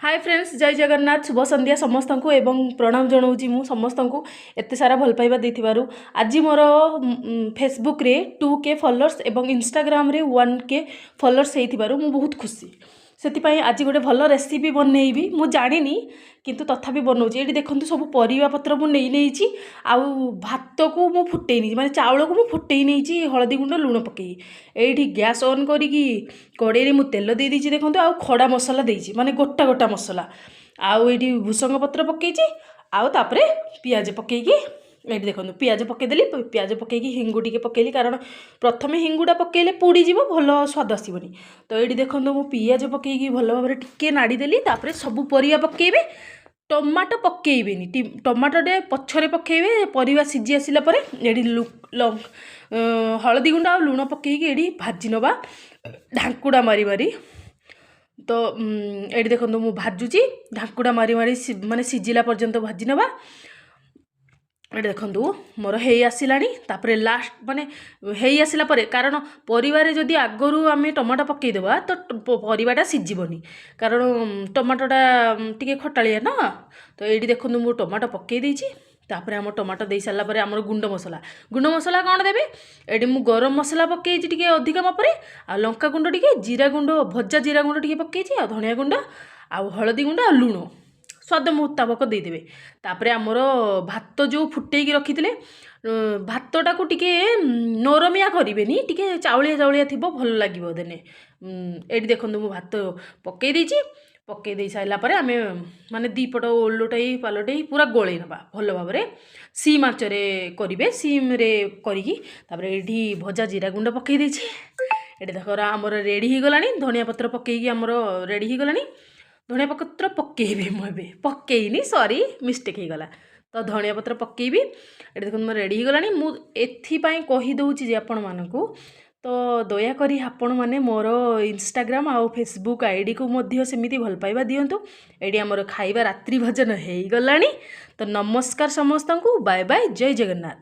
ହାଏ friends, ଜୟ ଜଗନ୍ନାଥ। ଶୁଭ ସନ୍ଧ୍ୟା ସମସ୍ତଙ୍କୁ ଏବଂ ପ୍ରଣାମ ଜଣାଉଛି ମୁଁ ସମସ୍ତଙ୍କୁ ଏତେ ସାରା ଭଲ ପାଇବା ଦେଇଥିବାରୁ। ଆଜି ମୋର ଫେସବୁକ୍ରେ 2K followers ଏବଂ ଇନଷ୍ଟାଗ୍ରାମରେ 1K followers ହେଇଥିବାରୁ ମୁଁ ବହୁତ ଖୁସି। ସେଥିପାଇଁ ଆଜି ଗୋଟେ ଭଲ ରେସିପି ବନେଇବି। ମୁଁ ଜାଣିନି, କିନ୍ତୁ ତଥାପି ବନଉଛି। ଏଇଠି ଦେଖନ୍ତୁ, ସବୁ ପରିବା ପତ୍ର ମୁଁ ନେଇ ନେଇଛି ଆଉ ଭାତକୁ ମୁଁ ଫୁଟେଇ ନେଇଛି, ମାନେ ଚାଉଳକୁ ମୁଁ ଫୁଟେଇ ନେଇଛି ହଳଦୀ ଗୁଣ୍ଡ ଲୁଣ ପକେଇ। ଏଇଠି ଗ୍ୟାସ୍ ଅନ୍ କରିକି କଡ଼େଇରେ ମୁଁ ତେଲ ଦେଇ ଦେଇଛି ଦେଖନ୍ତୁ, ଆଉ ଖଡ଼ା ମସଲା ଦେଇଛି, ମାନେ ଗୋଟା ଗୋଟା ମସଲା। ଆଉ ଏଇଠି ଭୃସଙ୍ଗ ପତ୍ର ପକେଇଛି ଆଉ ତାପରେ ପିଆଜ ପକେଇକି, ଏଇଠି ଦେଖନ୍ତୁ, ପିଆଜ ପକେଇଦେଲି। ପିଆଜ ପକେଇକି ହିଙ୍ଗୁ ଟିକେ ପକେଇଲି, କାରଣ ପ୍ରଥମେ ହିଙ୍ଗୁଟା ପକେଇଲେ ପୋଡ଼ିଯିବ, ଭଲ ସ୍ୱାଦ ଆସିବନି। ତ ଏଇଠି ଦେଖନ୍ତୁ, ମୁଁ ପିଆଜ ପକେଇକି ଭଲ ଭାବରେ ଟିକେ ନାଡ଼ିଦେଲି। ତାପରେ ସବୁ ପରିବା ପକେଇବେ। ଟମାଟୋ ପକେଇବେନି, ଟମାଟୋଟେ ପଛରେ ପକେଇବେ, ପରିବା ସିଝି ଆସିଲା ପରେ। ଏଇଠି ହଳଦୀ ଗୁଣ୍ଡ ଆଉ ଲୁଣ ପକେଇକି ଏଇଠି ଭାଜି ନେବା ଢାଙ୍କୁଡ଼ା ମାରି ମାରି। ତ ଏଇଠି ଦେଖନ୍ତୁ, ମୁଁ ଭାଜୁଛି ଢାଙ୍କୁଡ଼ା ମାରି ମାରି, ମାନେ ସିଝିଲା ପର୍ଯ୍ୟନ୍ତ ଭାଜି ନେବା। ଏଠି ଦେଖନ୍ତୁ, ମୋର ହେଇ ଆସିଲାଣି। ତାପରେ ଲାଷ୍ଟ, ମାନେ ହେଇ ଆସିଲା ପରେ, କାରଣ ପରିବାରେ ଯଦି ଆଗରୁ ଆମେ ଟମାଟୋ ପକାଇଦେବା ତ ପରିବାଟା ସିଝିବନି, କାରଣ ଟମାଟୋଟା ଟିକେ ଖଟାଳିଆ ନା। ତ ଏଇଠି ଦେଖନ୍ତୁ, ମୁଁ ଟମାଟୋ ପକାଇ ଦେଇଛି। ତାପରେ ଆମ ଟମାଟୋ ଦେଇ ସାରିଲା ପରେ ଆମର ଗୁଣ୍ଡ ମସଲା। ଗୁଣ୍ଡ ମସଲା କ'ଣ ଦେବେ? ଏଠି ମୁଁ ଗରମ ମସଲା ପକାଇଛି ଟିକେ ଅଧିକା ମାପରେ, ଆଉ ଲଙ୍କା ଗୁଣ୍ଡ ଟିକେ, ଜିରା ଗୁଣ୍ଡ, ଭଜା ଜିରା ଗୁଣ୍ଡ ଟିକେ ପକାଇଛି, ଆଉ ଧନିଆ ଗୁଣ୍ଡ ଆଉ ହଳଦୀ ଗୁଣ୍ଡ ଆଉ ଲୁଣ ସ୍ୱାଦ ମୁତାବକ ଦେଇଦେବେ। ତାପରେ ଆମର ଭାତ ଯେଉଁ ଫୁଟେଇକି ରଖିଥିଲେ, ଭାତଟାକୁ ଟିକେ ନରମିଆ କରିବେନି, ଟିକେ ଚାଉଳିଆ ଚାଉଳିଆ ଥିବ, ଭଲ ଲାଗିବ ଦେନେ। ଏଇଠି ଦେଖନ୍ତୁ, ମୁଁ ଭାତ ପକାଇ ଦେଇଛି। ପକାଇ ଦେଇ ସାରିଲା ପରେ ଆମେ ମାନେ ଦୁଇ ପଟ ଓଲଟେଇ ପାଲଟେଇ ପୁରା ଗୋଳେଇ ନେବା ଭଲ ଭାବରେ। ସିମ୍ ଆଞ୍ଚରେ କରିବେ। ସିମ୍ରେ କରିକି ତାପରେ ଏଇଠି ଭଜା ଜିରା ଗୁଣ୍ଡ ପକାଇ ଦେଇଛି। ଏଠି ଦେଖ, ଆମର ରେଡ଼ି ହେଇଗଲାଣି। ଧନିଆ ପତ୍ର ପକାଇକି ଆମର ରେଡ଼ି ହେଇଗଲାଣି। ଧନିଆ ପତ୍ର ପକେଇବି, ମୁଁ ଏବେ ପକେଇନି, ସରି, ମିଷ୍ଟେକ୍ ହେଇଗଲା। ତ ଧନିଆ ପତ୍ର ପକେଇବି। ଏଠି ଦେଖନ୍ତୁ, ମୋର ରେଡ଼ି ହେଇଗଲାଣି। ମୁଁ ଏଥିପାଇଁ କହିଦେଉଛି ଯେ ଆପଣମାନଙ୍କୁ, ତ ଦୟାକରି ଆପଣମାନେ ମୋର ଇନଷ୍ଟାଗ୍ରାମ ଆଉ ଫେସବୁକ୍ ଆଇଡ଼ିକୁ ମଧ୍ୟ ସେମିତି ଭଲ ପାଇବା ଦିଅନ୍ତୁ। ଏଇଠି ଆମର ଖାଇବା ରାତ୍ରି ଭୋଜନ ହେଇଗଲାଣି। ତ ନମସ୍କାର ସମସ୍ତଙ୍କୁ, ବାଏ ବାଏ, ଜୟ ଜଗନ୍ନାଥ।